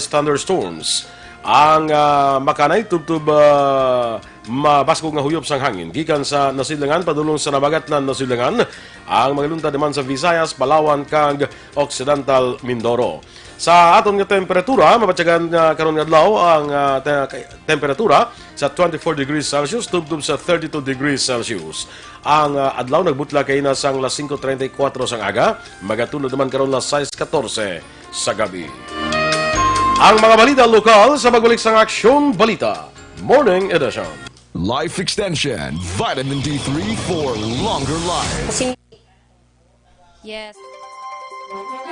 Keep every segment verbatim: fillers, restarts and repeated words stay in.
thunderstorms. Ang, ah, makanay tubtob, ah, mabaskog nga huyop sang hangin gikan sa Nasilangan padulong sa Nabagatlan, Nasilangan. Ang magaluntad naman sa Visayas, Palawan, kag Occidental Mindoro. Sa aton nga temperatura, mabatyagan nga karon nga adlaw ang, ah, te-, temperatura sa twenty-four degrees Celsius tubtob sa thirty-two degrees Celsius. Ang, ah, adlaw nagbutla kay na sang las singko treinta y cuatro sang aga, magatulod naman karon las sais katorse sa gabi. Ang mga balita lokal sa pagbalik sang Aksyon Balita Morning Edition. Life Extension, Vitamin D three for longer life. Yes.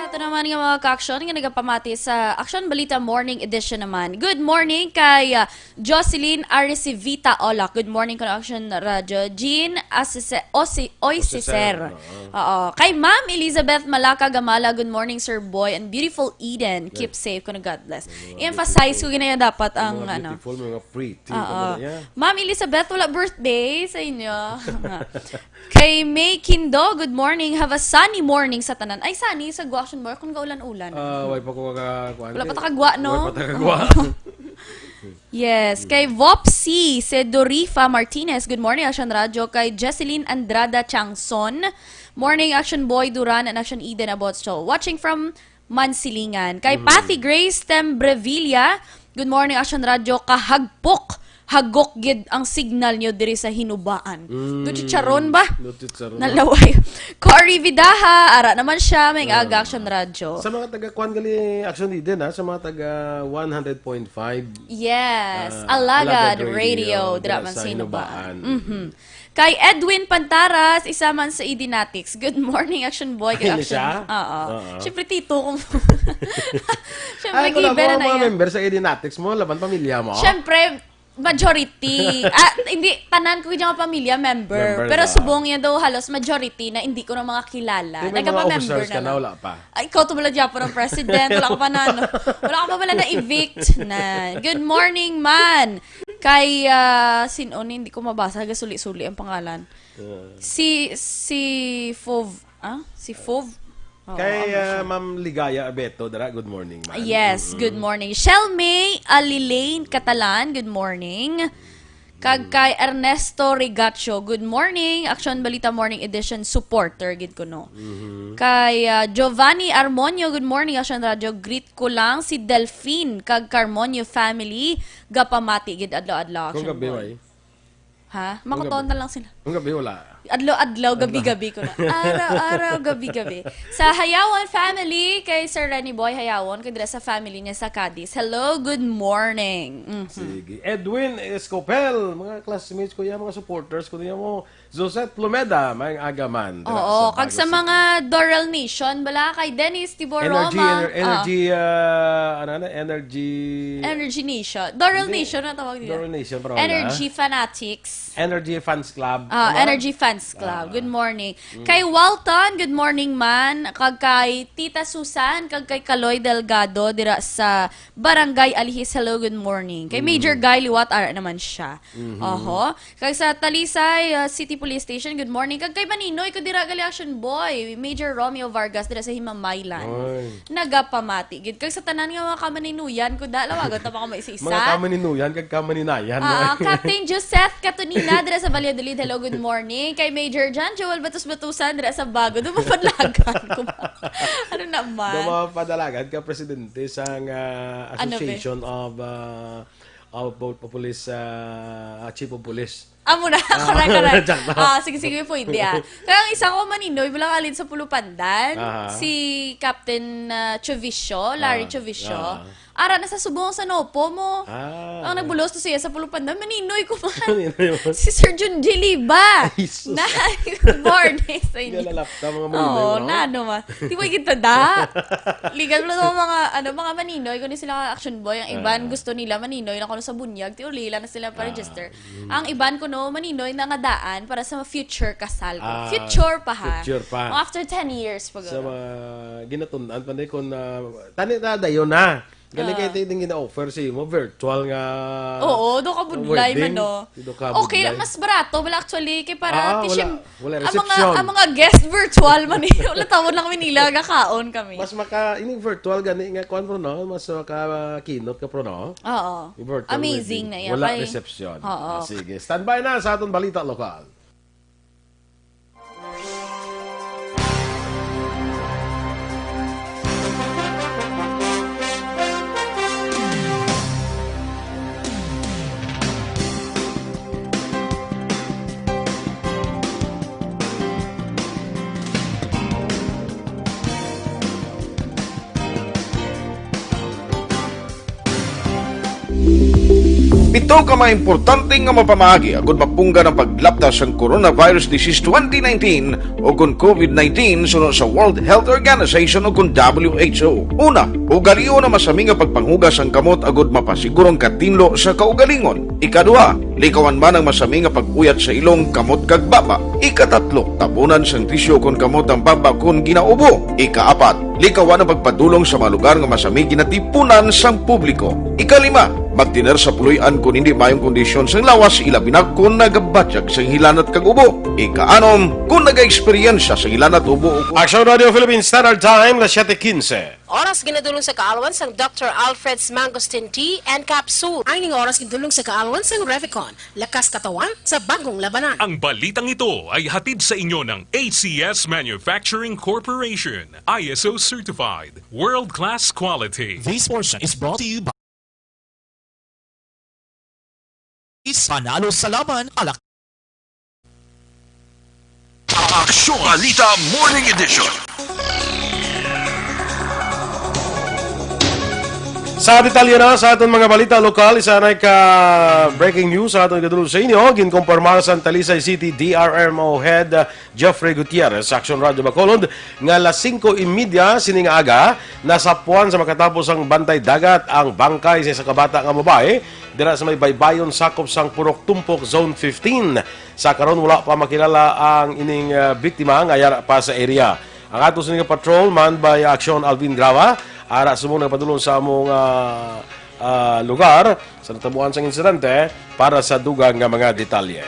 Ato naman nga mga ka-aksyon nga nagapamati sa Aksyon Balita Morning Edition naman. Good morning kay, ah, Jocelyn Arcivita Olak. Good morning, kuno Aksyon Radio. Jean Asise-, Osi-, Oy, Oy, Siser. Siser, oo. Oo. Kay Ma'am Elizabeth Malaka Gamala, good morning, Sir Boy, and beautiful Eden. Keep safe, kuno God bless. Mga emphasize beautiful. Ko ginaya dapat ang, Mga ano. Beautiful, mga pretty. Oo. Ano yan? Ma'am Elizabeth, wala birthday sa inyo. Kay May Kindo, good morning. Have a sunny morning sa tanan. Ay, sunny sa Guaction Boy kung gaulan-ulan. Ah, way pa ko ka-, kuan, Wala pa eh. Ta kagwa, no? Way pa ta kagwa. Yes. Kay Vopsy, si Dorifa Martinez, good morning, Action Radio. Kay Jesseline Andrada Changson, morning, Action Boy Duran and Action Eden Abotso. Watching from Mansilingan. Kay Pathy Grace Tembrevilla, good morning, Action Radio. Kahagpok, hagok gid ang signal nyo diri sa Hinubaan. Do chicharon ba? Do chicharon. Nalaway. Cory Vidaha, ara naman siya, may aga Action Radio. Sa mga taga Kwan gali Action Eden, ha? Sa mga taga one hundred point five, Yes, ah, Alagad Alagad Radio, Radio, dira dira man sa sa Hinubaan. Hinubaan. Mhm. Kay Edwin Pantaras, isa man sa Edinatics. Good morning, Action Boy. Kay Ay, Action. Siya? Oo. Oo. Siyempre, tito ko. Siyempre, Ay, wala given mo na mga yan. Member sa Edinatics mo, laban pamilya mo? Siyempre, majority. Ah, hindi, tanan ko yung mga pamilya member. Member Pero na. Subong yan daw halos majority na hindi ko na mga kilala. Di ba yung mga Nagkapa-member officers na ka na, lang. Wala pa? Ay, ikaw to pala dyan, parang president. Wala ka pa na, ano. Wala ka pa pala na-evict na. Good morning, man. Kay, ah, sino ni? Hindi ko mabasa. Gasuli-suli ang pangalan. Ah. Si, si Fov, ah? Si Fov? Oo, Kay, ano siya? Ah, Ma'am Ligaya Abeto, dara, good morning, ma'am. Yes, good morning. Shell May Alilane Catalan, good morning. Kag kay Ernesto Rigacho, good morning. Action Balita Morning Edition supporter, gid ko, no? Kay, ah, Giovanni Armonio, good morning, Action Radio. Greet ko lang si Delphine kag Carmonio family, gapamati gid adlaw-adlaw, Kung Action gabi, Boy. Way? Ha? Kung Makuton gabi. Na lang sila. Kung gabi, wala. Adlaw-adlaw, gabi-gabi ko na. Araw-araw, gabi-gabi. Sa Hayawan family, kay Sir Renny Boy Hayawan, kay dira sa family niya sa Cadiz. Hello, good morning. Mhm. Sige. Edwin Escopel, mga classmates ko yan, mga supporters ko yan mo. Josette Plumeda, may aga man. Dira Oo, sa kag Bago sa City. Mga Doral Nation, bala kay Dennis Tiboroma. Energy, ener-, energy, ah, ano, ano, energy Energy Nation. Doral Hindi. Nation na tawag nila. Doral Nation, pero wala. Energy Fanatics. Energy Fans Club. Ah, Ano? Energy Fans Club. Ah. Good morning. Mm. Kay Walton, good morning man. Kag kay Tita Susan, kag kay Kaloy Delgado dira sa Barangay Alihis. Hello, good morning. Kay Mm. Major Guy Liwat, ara naman siya. Mhm. Oho. Kag sa Talisay, ah, City Police Station, good morning. Kag kay Maninoy, ko dira gali Action Boy. Major Romeo Vargas dira sa Himamaylan. Oy. Nagapamati gid. Kag sa tanan nga mga kamaninuyan ko da, lawagon ta pa kamo isa-isa. Mga kamaninuyan kag kamaninayan, Ah, no? Captain Joseph Catonina dira sa Valladolid, hello, good morning. Kay Major John Joel Batus-Batusan dira sa Bago, dumapadlagan ko ba? Ano naman? Dumapadalagan ka, presidente sang, ah, Ano, be? Association of, ah, of po-, Police, ah, Chief of Police. Amo na, Ah, correct, correct. Joke lang. Ah, sige, sige, pwede, ah. Kaya ang isa ko, Maninoy, wala ka alin sa Pulupandan. Aha. Si Captain, ah, Chuvicio, Larry Ah, Chuvicio. Ah. Ara na sa subong sa nopo mo. Ah. Ang nagbulos to siya sa Pulupandan, Maninoy ko man. Maninoy mo. Si Sir Jun Diliba. Ay, sus. Na, good morning sa inyo. Galalap ka, mga Maninoy Oo, mo, no? Na, ano, ma. Di ba kita da? Legal mo sa mga, ano, mga Maninoy, kung sila Action Boy, ang iban Ah. gusto nila Maninoy na kuno sa bunyag, ti ulila na sila pa-register. Ah, mm. Ang iban kuno Maninoy na nga daan para sa future kasal ko. Ah, Future pa, ha? future pa. Mga after ten years pa Sa guro. mga ginatun-an pa na kung, ah, tani na dayon na. Gali kay Ah. ito yung gina-offer sa imo, virtual nga Oo, do ka budlay man, wedding. No? Do ka Okay lang, budlay. Mas barato, wala actually, kay para Ah, ti wala. siyem-, Wala ang mga, reception. Ang mga guest virtual man eh. Wala tawon lang Manila, gakaon kami. Mas maka, ining virtual gani nga kuan, bro, no? Mas maka-kinot ka, bro, no? Oo. Yung virtual Amazing wedding. Na yan. Wala Kay, reception. Oo. Ah, sige. Standby na sa atong balita lokal. Pito ka mga importante nga mapamaagi agud mapunggan ang paglapta sang coronavirus disease twenty nineteen o kon COVID nineteen suno sa World Health Organization o kon W H O. Una, ugalion ang masami nga pagpanghugas sang kamot agud mapasiguro ang katinlo sa kaugalingon. Ikaduha, likawan man ang masami nga pag-uyat sa ilong, kamot kag baba. Ikatatlo, tabunan sang tisyo kon kamot ang baba kon ginaubo. Ikaapat, likawan ang pagpadulong sa mga lugar nga masami ginatipunan sang publiko. Ikalima, magtener sa puloy-an kon hindi maayong kondisyon sang lawas, ilabi na kon nagabatyag sang hilanat kag ubo. Ikaanom, kon nagaeksperyensya sang hilanat, ubo o kon Aksyon Radio Philippines Standard Time, las siete quince. Oras ginadulong sa kaalwan sang Doctor Alfred's Mangosteen Tea and Capsule. Ang ining oras gindulong sa kaalwan sang Revicon, lakas katawan sa bagong labanan. Ang balitang ito ay hatid sa inyo ng A C S Manufacturing Corporation, I S O certified, world-class quality. This portion is brought to you by Panalo sa Laban, Alak. Aksyon Balita Morning Edition. Sa detalye na sa aton mga balita lokal, isa na ka breaking news sa aton igadulog sa inyo. Ginkomporma sa Talisay City D R M O Head, uh, Jeffrey Gutierrez sa Aksyon Radyo Bacolod nga alas singko y media sini nga aga, nasapuan sa makatapos ang bantay dagat ang bangkay sa isa ka bata nga babae dira sa may Baybayon, sakop sang Purok Tumpok, Zone fifteen. Sa karon, wala pa makilala ang ining, ah, biktima nga yara pa sa area. Ang ato sini nga patrol, manned by Aksyon Alvin Grava, ara subong nagpadulong sa among, ah, ah, lugar sa natabuan sang insidente para sa dugang nga mga detalye.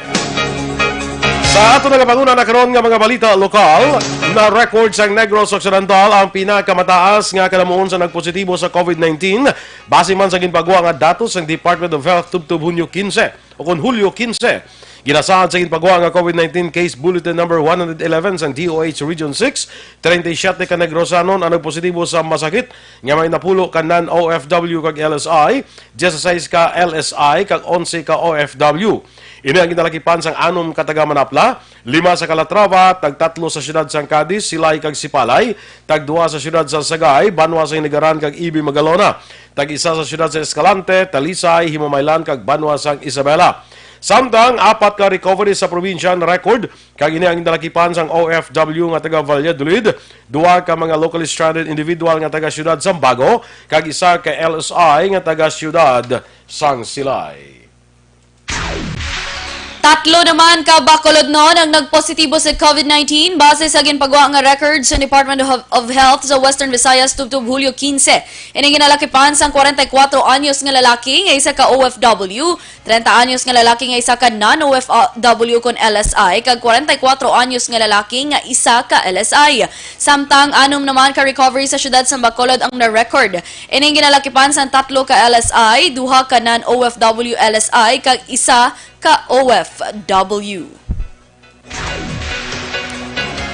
Sa ato nagapanguna na karon nga mga balita lokal, na-record sang Negros Occidental ang pinakamataas nga kalamuon sa nagpositibo sa COVID nineteen, base man sa ginpagwa nga datos sang Department of Health tubtob Hunyo quince o kon Hulyo quince. Ginasaad sa ginpagwa nga COVID nineteen Case Bulletin Number one hundred eleven sang D O H Region six, treinta y siete ka Negrosanon ang nagpositibo sa masakit nga may napulo ka non-O F W kag L S I, dieciséis ka L S I, kag onse ka O F W. Ini ang ginalakipan sang anom ka taga Manapla, lima sa Calatrava, tagtatlo sa siyudad sang Cadiz, Silay kag Sipalay, tagduha sa siyudad sa Sagay, banwa sang Inigaran kag Ibi Magalona, tag-isa sa siyudad sa Escalante, Talisay, Himamaylan kag banwa sang Isabela. Samtang apat ka recovery sa probinsya na record, kag ini ang ginalakipan sang O F W nga taga Valladolid, duha ka mga locally stranded individual nga taga siyudad sang Bago, kag isa ka L S I nga taga siyudad sang Silay. Tatlo naman ka Bacolodnon ang nagpositibo sa COVID nineteen base sa ginpagwa nga record sa Department of, of Health sa Western Visayas tubtob Hulyo quince. Ining ginalakipan sang kwarenta y kuwatro anyos nga lalaki nga isa ka O F W, treinta anyos nga lalaki nga isa ka non-O F W kon L S I, kag kwarenta y kuwatro anyos nga lalaki nga isa ka L S I. Samtang anom naman ka recovery sa siyudad sa Bacolod ang na-record. Ining ginalakipan sang tatlo ka L S I, duha ka non-O F W L S I, kag isa ka O F W.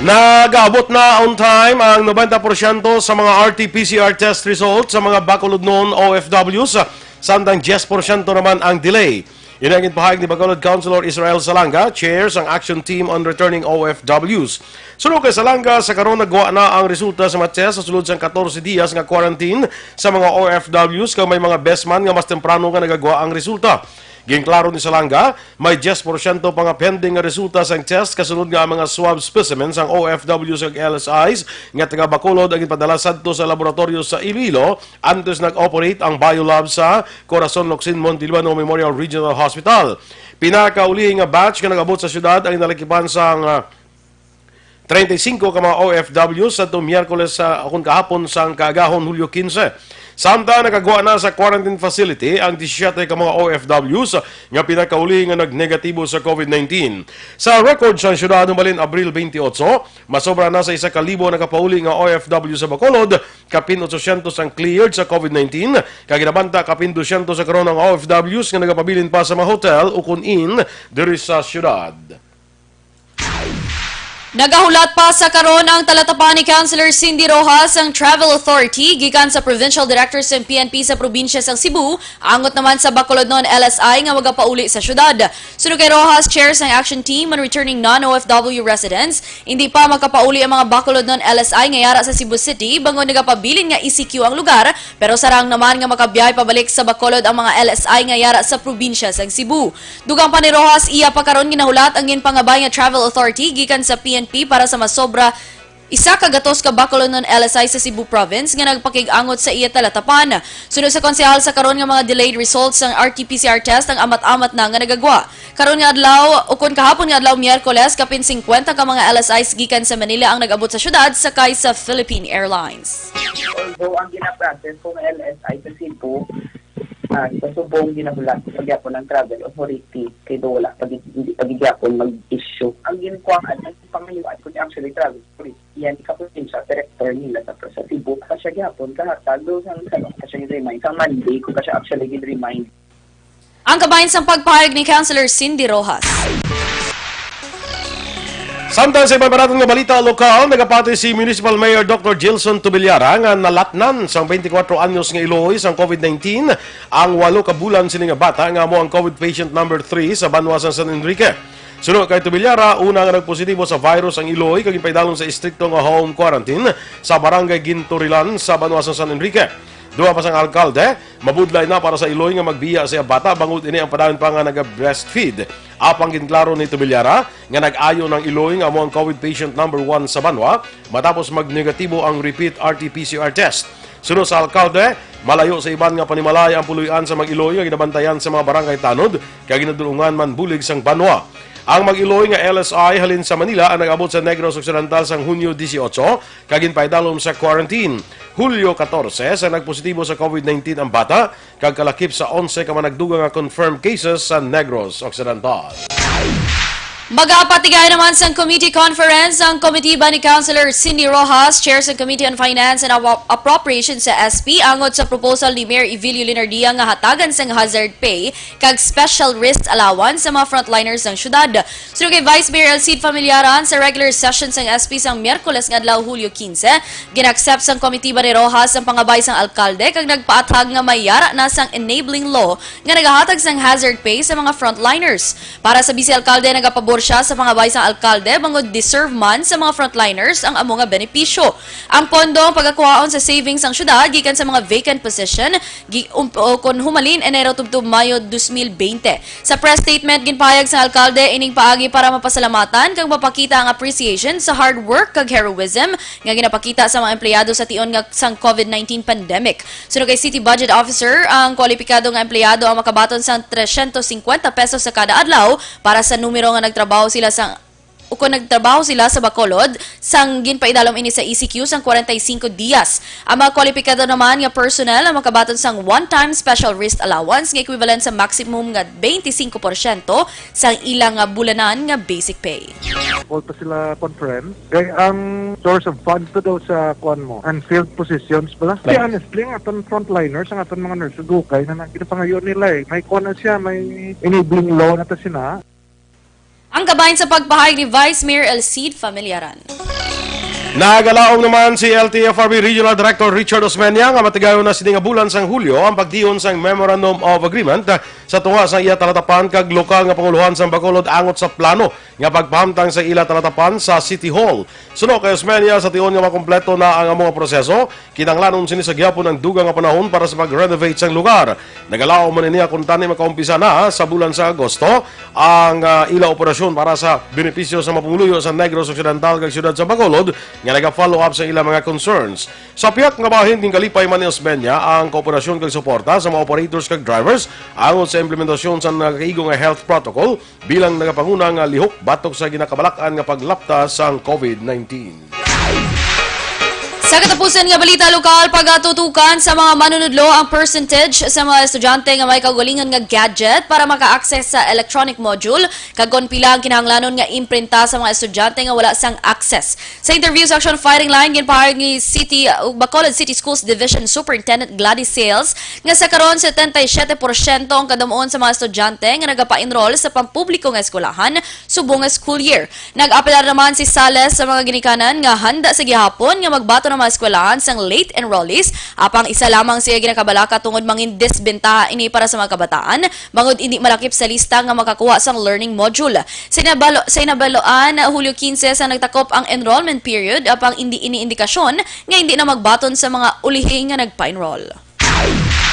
Nagaabot na on time ang nobenta porsyento sa mga R T P C R test result sa mga Bacolodnon O F Ws, samtang diyes porsyento naman ang delay. Ini ang ginpahayag ni Bacolod Councilor Israel Salanga, chair sang Action Team on Returning O F Ws. Suno kay Salanga, sa karon nagwa na ang resulta sa mga test sa sulod sang katorse diyas nga quarantine sa mga O F Ws, kag may mga best man nga mas temprano nga nagagwa ang resulta. Ginklaro ni Salanga, may diyes porsyento pa nga pending nga resulta sang test kasunod nga ang mga swab specimen sang O F Ws kag L S Is nga taga Bacolod ang ipadala sadto sa laboratoryo sa Iloilo antes nag-operate ang biolab sa Corazon Locsin Montelibano Memorial Regional Hospital. Pinakaulihi nga batch nga nag-abot sa syudad ang nalakipan sang, ah, treinta y cinco ka mga O F Ws sadto Miyerkules sa, o kon kahapon sang kaagahon, Hulyo quince. Samtang nakagwa na sa quarantine facility ang disisiete ka mga O F Ws nga pinakauli nga nagnegatibo sa COVID nineteen. Sa record sang syudad, humalin Abril twenty-eight, masobra na sa isa ka libo nakapauli nga O F W sa Bacolod. Kapin otsosyentos ang cleared sa COVID nineteen, kag ginabanta kapin dosyentos sa karon ang O F Ws nga nagapabilin pa sa mga hotel ukon inn diri sa syudad. Nagahulat pa sa karon ang talatapan ni Councilor Cindy Rojas ang Travel Authority gikan sa Provincial Director sang P N P sa probinsya sang Cebu, angot naman sa Bacolodnon L S I nga magapauli sa syudad. Suno kay Rojas, chair sang action team on returning non-O F W residents, hindi pa makapauli ang mga Bacolodnon L S I nga yara sa Cebu City bangod nagapabilin nga E C Q ang lugar, pero sarang naman nga makabiyahe pabalik sa Bacolod ang mga L S I nga yara sa probinsya sang Cebu. Dugang pa ni Rojas, iya pa karon ginahulat ang ginpangabay nga travel authority gikan sa P N P para sa masobra isa ka gatos ka Bacolodnon L S I sa Cebu Province nga nagpakig-angot sa iya talatapan. Suno sa konsehal, sa karon nga mga delayed results sang R T P C R test ang amat-amat na nga nagagwa. Karon nga adlaw, ukon kahapon nga adlaw, Miyerkules, kapin singkwenta ka mga L S Is gikan sa Manila ang nag-abot sa syudad sakay sa Philippine Airlines. Although ang ginaprocess kong L S I sa Cebu, ah, sa subong ginahulat ko pa gyapon ang travel authority kay do wala pa gid, hindi pa gid gyapon mag-issue. Ang ginkuwang at ang pangayuan ko ni actually travel authority. Yan, ikaputin siya, director nila sa, sa Cebu. Sa siya gyapon, kahatag do sang, sa, sa siya gid remind. Sa Monday ko ka siya actually gid remind. Ang kabahin sang pagpahayag ni Councilor Cindy Rojas. Samtang sa iban pa naton nga balita lokal, nagapati si Municipal Mayor Doctor Gilson Tubillara nga nalatnan sang twenty-four anyos nga iloy sang COVID nineteen ang walo ka bulan sini nga bata nga amo ang COVID patient number three sa banwa sa San Enrique. Suno kay Tubillara, una nga nagpositibo sa virus ang iloy kag ginpaidalom sa istrikto nga home quarantine sa Barangay Ginturilan sa banwa sa San Enrique. Duha pa sang alkalde, mabudlay na para sa iloy nga magbiya sa iya bata bangod ini ang padayon pa nga naga-breastfeed. Apang ginklaro ni Tubillara nga nag-ayo ang iloy nga amo ang COVID patient number one sa banwa matapos magnegatibo ang repeat R T P C R test. Suno sa alkalde, malayo sa iban nga panimalay ang puloy-an sa mag-iloy nga ginabantayan sa mga barangay tanod kag ginadulungan man bulig sang banwa. Ang mag-iloy nga L S I halin sa Manila ang nag-abot sa Negros Occidental sang Hunyo dieciocho kag ginpaidalom sa quarantine. Hulyo catorce, sa nagpositibo sa COVID nineteen ang bata, kag kalakip sa onse ka managdugang nga confirmed cases sa Negros Occidental. Magapatigayon naman sang committee conference ang komitiba ni Councilor Cindy Rojas, chair sa Committee on Finance and Appro-, Appropriations sa S P, angot sa proposal ni Mayor Evilio Leonardia nga hatagan sang hazard pay kag special risk allowance sa mga frontliners sang syudad. Suno kay Vice Mayor Elcid Familiaran, sa regular session sang S P sang Miyerkules nga adlaw, Hulyo quince, gin-accept sang komitiba ni Rojas ang pangabay sang alkalde kag nagpaathag nga may yara na sang enabling law nga nagahatag sang hazard pay sa mga frontliners. Para sa Vice Alkalde, nagapabor siya sa pangabay sang alkalde bangod deserve man sa mga frontliners ang amo nga benepisyo. Ang pondo ang pagakuhaon sa savings sang syudad gikan sa mga vacant position gi-, um, o kon humalin Enero tubtob Mayo dos mil bente. Sa press statement, ginpahayag sang alkalde ining paagi para mapasalamatan kag mapakita ang appreciation sa hard work kag heroism nga ginapakita sa mga empleyado sa tion nga sang COVID nineteen pandemic. Suno kay City Budget Officer, ang kwalipikado nga empleyado ang makabaton sang tresyentos singkwenta pesos sa kada adlaw para sa numero nga nagtrabaho sila sa ukon nagtrabaho sila sa Bacolod, sang ginpaidalom ini sa E C Q sang kwarenta y singko dias. Ang mga kwalipikado naman nga personnel ang makabaton sang one-time special risk allowance nga equivalent sa maximum nga twenty-five porsyento sang ila nga bulanan nga basic pay. Call pa sila conference. Kay ang source of funds to daw sa kuan mo, unfilled positions pala. Kay honestly, ang aton frontliners, ang aton mga nurses, dugay na nang ginapangayo nila eh. May kuan na siya, may enabling law na ta sina. Ang kabahin sa pagpahayag ni Vice Mayor Elcid Familiaran. Nagalaom naman si L T F R B Regional Director Richard Osmeña nga matigayon na sini nga bulan sang Hulyo ang pagdiyon sang Memorandum of Agreement sa tunga sa iya talatapan kag lokal nga pangulohan sang Bacolod angot sa plano nga pagpahamtang sa ila talatapan sa City Hall. Suno kay Osmeña, sa tion nga makompleto na ang amo nga proseso, kinahanglanon sini sa gihapon ang dugang nga panahon para sa pag-renovate sang lugar. Nagalaom man ini nga kuntani makaumpisa na sa bulan sa Agosto ang, ah, ila operasyon para sa benepisyo sa mga pumuluyo sa Negros Occidental kag siyudad sa Bacolod nga naga-follow up sa ila mga concerns. Sa pihak nga bahin, ginkalipay man ni Osmeña ang kooperasyon kag suporta sa mga operators kag drivers angot sa implementasyon sa nagakaigo nga health protocol bilang nagapanguna nga lihok batok sa ginakabalak-an nga paglapta sang COVID nineteen. Sa katapusan nga balita lokal, pagatutukan sa mga manunudlo ang percentage sa mga estudyante nga may kaugalingon nga gadget para maka-access sa electronic module, kag kon pila ang kinahanglanon nga imprinta sa mga estudyante nga wala sang access. Sa interview sa Action Firing Line, ginpahayag ni City, uh, Bacolod City Schools Division Superintendent Gladys Sales nga sa karon, setenta y siete porsyento ang kadam-on sa mga estudyante nga nagapa-enroll sa pampubliko nga eskwelahan subong nga school year. Nag-apelar naman si Sales sa mga ginikanan nga handa sa gihapon nga magbaton ang mga eskwelahan sang late enrollees, apang isa lamang siya ginakabalaka tungod mangin disbentaha ini para sa mga kabataan, bangod indi malakip sa lista nga makakuha sang learning module. Sa inabalo-, sa inabaloan, Hulyo quince sang nagtakop ang enrollment period, apang indi ini indikasyon nga indi na magbaton sa mga ulihi nga nagpa-enroll.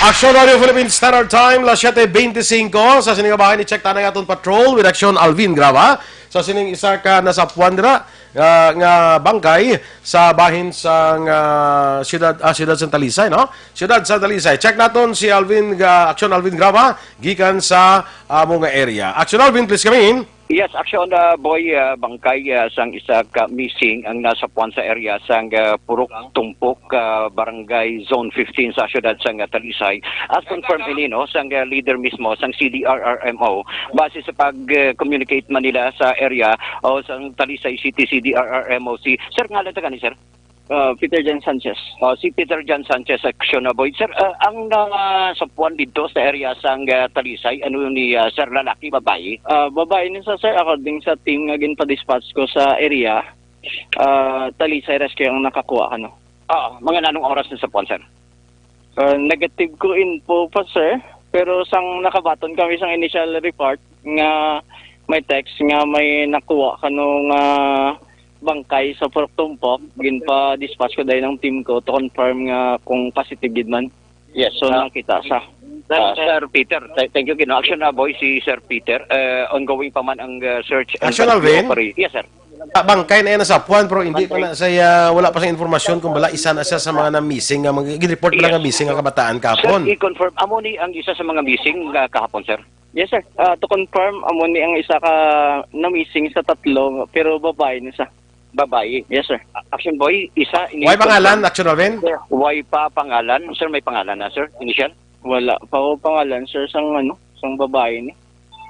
Action Radio Philippine Standard Time, las siete veinticinco. Sa sining bahin, i-check ta na ang aton patrol with Action Alvin Grava. Sa sining isa ka nasapwan dira, ah, nga bangkay sa bahin sang, ah, siyudad, ah, siyudad sang Talisay, no? Siyudad sa Talisay. Check naton si Alvin, ah, Action Alvin Grava, gikan sa amo nga area. Action Alvin, please come in. Yes, Action, uh, Boy, uh, bangkay, uh, sang isa ka missing ang nasapwan sa area sang, uh, Purok Tumpok, uh, Barangay Zone fifteen sa siyudad sang, uh, Talisay. As confirmed ini, no, sang, uh, leader mismo sang C D R R M O, base sa pag, uh, communicate man nila sa area o sang Talisay City C D R R M O C. Sir, ngalan ta gani, sir? Ah, Peter Jan Sanchez. Oh, si Peter Jan Sanchez, Action Boy. Sir, ah, ang nasapuan dito sa area sang, ah, Talisay, ano ni, ah, sir, lalaki, babayi? Ah, babayi ni sa, sir, according sa team nga ginpa-dispatch ko sa area, ah, Talisay Rescue ang nakakuha, ano. Ah, mga nanong oras na sa puan, sir? Ah, negative ko info pa, sir. Pero sang nakabaton kami sang initial report nga may text nga may nakuha kano nga bangkay sa Purok Tumpok, ginpa-dispatch ko dahil ng team ko to confirm nga kung positive gid man. Yes, So, ah, nakita sa. Sir, ah, Sir Peter, th-, thank you, Gino. Action na, boy, si Sir Peter. Eh, ongoing pa man ang, uh, search and Action, rescue Alvin? opera-, yes, sir. Ah, bangkay na yan sa puwan, pero hindi pa Bangkay. na sa, ah, wala pa sa informasyon kung bala isa na siya sa mga na-missing, nga mag-, report pa lang Yes. nga missing ang kabataan Sir, kapon. i-confirm, amo ni ang isa sa mga missing, ah, kahapon, sir? Yes, sir. Ah, to confirm, amo ni ang isa ka na-missing sa tatlo, pero babae ni sa. Babae? Yes, sir. A-, Action boy, isa ini Why pangalan, confirm. Action Alvin? Why pa pangalan? Sir, may pangalan na, sir? Initial? Wala pa ko pangalan, sir, sang ano, sang babae ni.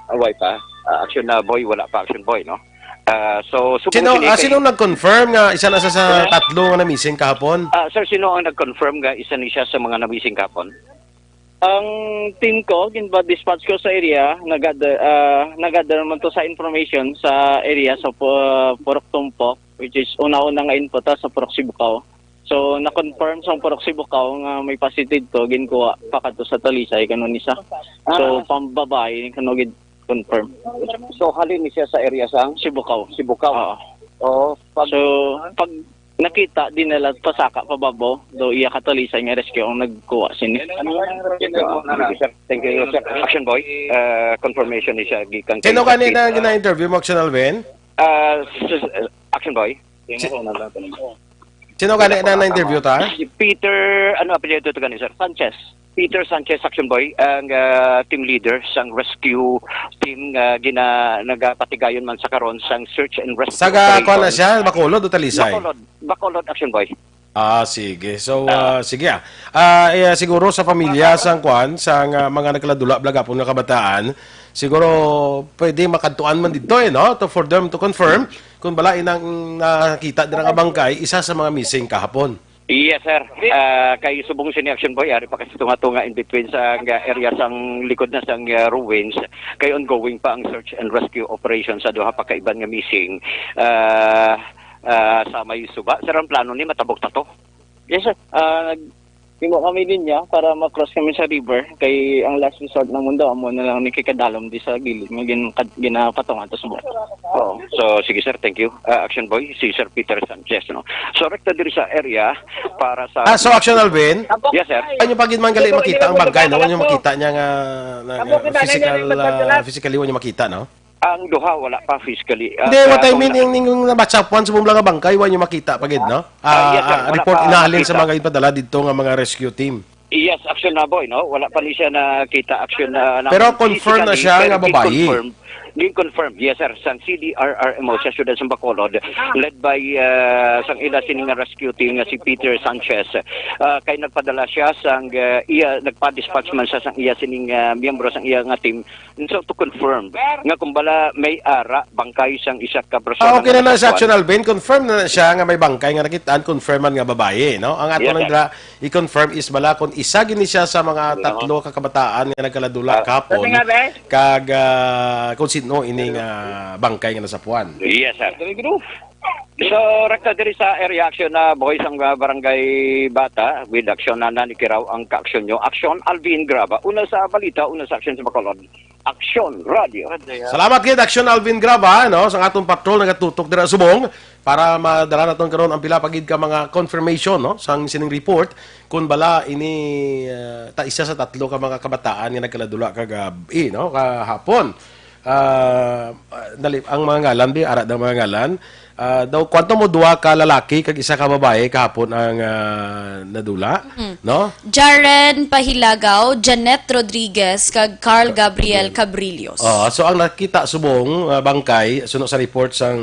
Ah, why pa? Ah, Action na boy, wala pa Action boy, no? Ah, so, subong Sino, sini ah, kay sino nag-confirm nga isa na sa, sa Sino? tatlo nga na-missing kahapon? Ah, sir, sino ang nag-confirm nga isa ni siya sa mga na-missing kahapon? Ang team ko, ginpa-dispatch ko sa area, nag-gather, ah, nag-gather man to sa information sa area sa Pu-, Purok Tumpok, which is una-una nga info ta sa Purok Sibukaw. So, na-confirm sa Purok Sibukaw nga may positive to, ginkuha pa kadto sa Talisay, kano ni sa. So, Ah. pambabae, kano gid confirm. So, halin ni siya sa area sang Sibukaw. Sibukaw? Oo. Oo. Pag So, pag nakita, dinala, pasaka, pababo, do iya ka Talisay nga rescue ang nagkuha sini. Ano nga ang rescue? Ah, sige, sir. Thank you, sir. Action boy, uh, confirmation ni siya gikan kay Sino gani Peter. na gina-interview mo, Action Alvin? Ah, s-, s-, Action boy. Si-, sino gani na na-interview ta? Si Peter, ano apelyido to gani, sir? Sanchez. Peter Sanchez, Action Boy, ang, ah, team leader sang rescue team nga gina-, nagapatigayon man sa karon sang search and rescue Saga, kuwan na operation. siya, Bacolod o Talisay? Bacolod, Bacolod, Action Boy. Ah, sige. So, Ah. ah, sige, ah. Ah, eh, siguro sa pamilya sang kuwan, sang, ah, mga nagkaladula, balagapon nga kabataan, siguro pwede makadtuan man dito, eh, no? To, for them to confirm kung bala inang nakita dira nga bangkay, isa sa mga missing kahapon. Yes, sir. Ah, kay subong sini Action Boy, ari pa kasi tunga-tunga in between sa, ah, area sang likod na sang, ah, ruins. Kay ongoing pa ang search and rescue operation sa duha pa ka iban nga missing. Ah, ah, sa may suba, sir, ang plano ni matabok ta to? Yes, sir. Ah, nag-, himo kami linya para ma-cross kami sa river. Kay ang last resort na mundo, amo na lang ni kay kadalom di sa gilid nga gin-, kad-, ginapatungan to sa buwan. Oo. So, sige, sir, thank you. Ah, Action Boy, si Sir Peter Sanchez, no? So, rekta diri sa area para sa Ah, so, Action Alvin? Yes, sir. Ano pa gid man gali makita ang bangkay, no? Ano makita niya nga, na, nga physical, ah, physically, ano makita, no? Ang duha, wala pa physically. Hindi, Ah, what I kung mean, na- yung, yung nabatsapuan sa bumula nga bangkay, wa niyo makita pa gid, no? Ah, yes, sir. Ah, Wala report pa inahalin sa makita. mga ipadala dito nga mga rescue team. Yes, Action na, boy, no? Wala pa ni siya nakita, Action, ah, ng Pero confirm na physically, siya pero nga babayi. Confirm. Gin-confirm, yes sir, sang C D R R M O sa siyudad sang Bacolod, led by, ah, sang ila sini nga rescue team nga si Peter Sanchez. Ah, kay nagpadala siya sang, ah, iya, nagpa-dispatch man siya sang iya sining, ah, miyembro sang iya nga team. So to confirm nga kung bala may ara bangkay sang isa ka persona Ah, okay nga na na sa nasakwan. Action, Alvin. Confirm na na siya nga may bangkay nga nakitaan, confirm man nga babayi, no? Ang ato Yes lang sir. dira i-confirm is bala kung isa gini siya sa mga Ano? tatlo ka kabataan nga nagkaladula Ah. kahapon, Ano nga, be? kag, ah, kung sino ining, ah, bangkay nga nasapuan. Yes sir. So, rekta diri sa area action na boys ang, ah, barangay Bata, with action na nanikiraw ang kaaksyon nyo. Action, Alvin Graba. Una sa balita, una sa action sa Bacolod. Action Radio. Salamat gid, Action Alvin Graba, no, sa atong patrol nagatutok dira subong para madala naton karon ang pila pa gid ka mga confirmation, no, sang sining report kung bala ini, ah, ta isa sa tatlo ka mga kabataan nga nagkaladula kagabi, no, kahapon. Ah, dali, ang mga ngalan, di, ara ang mga ngalan. Ah, daw, kwanto mo, duha ka lalaki kag isa ka babae kahapon ang, ah, nadula, no? Jaren Pahilagaw, Janet Rodriguez, kag Carl Gabriel Cabrillos. Oh, so ang nakita subong, ah, bangkay, suno sa report sang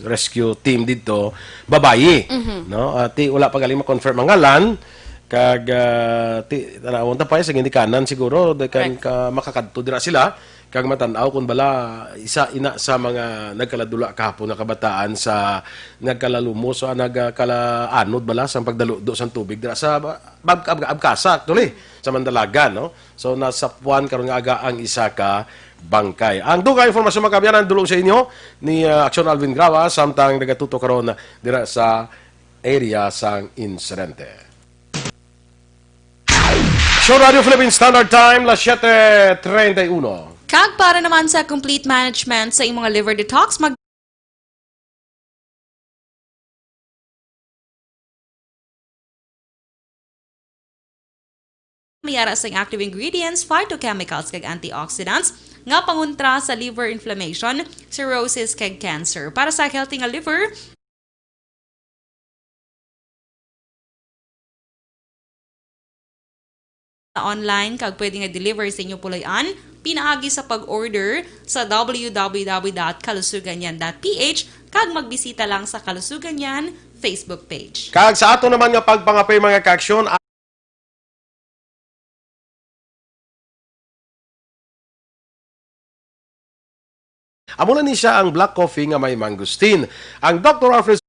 rescue team didto, babayi, no? Ah, ti wala pa galing ma-confirm ang ngalan, kag, ah, ti tanawon ta pa sa ginikanan siguro, they can Correct. ka, makakadto dira sila. Kag matan-aw kung bala isa ina sa mga nagkaladula kahapon nga kabataan sa nagkalalumos o nagkalaanod bala sang pagdaludo sang tubig dira sa Ab-, Ab-, Abcasa, actually, sa Mandalagan, no? So, nasapuan karon nga aga ang isa ka bangkay. Ang dugang impormasyon, mga kaabyanan, dulong sa inyo ni, ah, Action Alvin Graba, samtang nagatutok karon dira sa area sang insidente. Show Radio Philippine Standard Time, las siete treinta y uno. Kag para naman sa complete management sa imong liver detox, mag- may ara sang active ingredients, phytochemicals, kag antioxidants nga pangontra sa liver inflammation, cirrhosis, kag cancer. Para sa healthy nga liver, sa online kag pwede nga deliver sa inyo puloy-an pinaagi sa pag-order sa w w w dot kalusuganyan dot p h kag magbisita lang sa Kalusuganyan Facebook page. Kag sa ato naman nga pagpangapay, mga kaaksyon, Amo na ni siya ang black coffee nga may mangosteen. Ang Doktor Alfred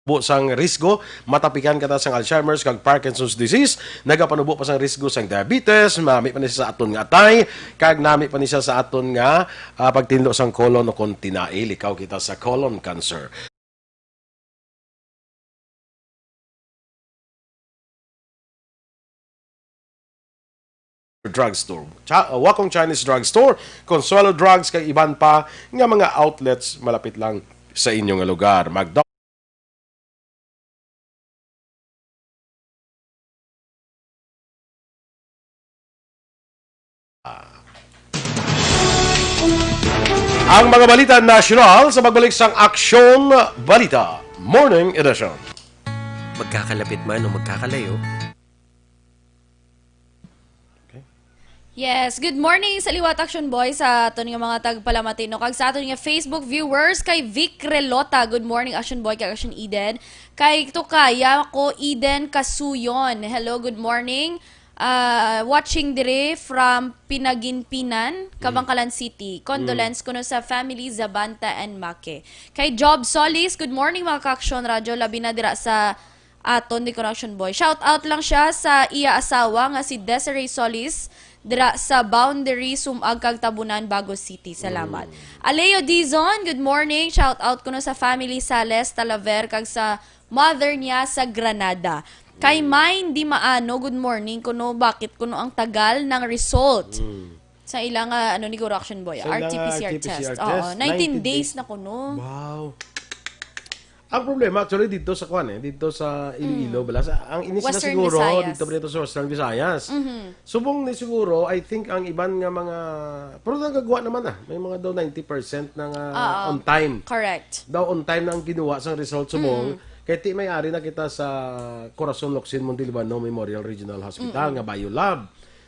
bu sang risgo, matapikan kita sang Alzheimer's kag Parkinson's disease, nagapanubo pa sang risgo sang diabetes, nami pa ni siya sa aton nga atay, kag nami pa ni siya sa aton nga, ah, pagtinlo sang colon o kon tinai, likaw kita sa colon cancer. Drugstore. Cha-, uh, Wakong Chinese Drugstore, Consuelo Drugs, kag iban pa nga mga outlets malapit lang sa inyo nga lugar. Mag-, Ang mga balita nasyonal sa pagbalik sang Aksyon Balita Morning Edition. Magkakalapit man o magkakalayo. Okay. Yes, good morning sa liwat, Action Boy, sa aton nga mga tagpalamati, no? Kag sa aton nga Facebook viewers, kay Vic Relota. Good morning, Action Boy, kag Action Eden. Kay Tukaya ko, Eden Kasuyon. Hello, good morning. Ah, watching dire from Pinaginpinan, Kabangkalan City. Condolence kuno sa family Zabanta and Make. Kay Job Solis, good morning, mga ka-Action Radyo, labi na dira sa aton di ko na, Action Boy. Shout out lang siya sa iya asawa nga si Desiree Solis dira sa boundary Sumag kag Tabunan, Bago City. Salamat. Aleo Dizon, good morning. Shout out kuno sa family Sales Talaver kag sa mother niya sa Granada. Kay Mine Di Maano, good morning kuno. Bakit kuno ang tagal ng result? Sa ila nga, ano, ni Guro Action Boy, Sa ila nga R T P C R R T P C R test. Oo, test, nineteen nineteen days days. na kuno. Wow. Ang problema, actually, dito sa kwan eh, dito sa Iloilo, Mm. bala, sa, ang inis na Western siguro, Visayas. dito pa dito sa Western Visayas. Mhm. Subong ni siguro, I think, ang iban nga mga, pero nagagawa naman ah, may mga daw ninety percent na nga Oo. on time. Correct. Daw on time na ang ginawa sang result subong. Mm. Kaya ti may ari na kita sa Corazon Locsin Montalibano Memorial Regional Hospital Mm. nga Biolab.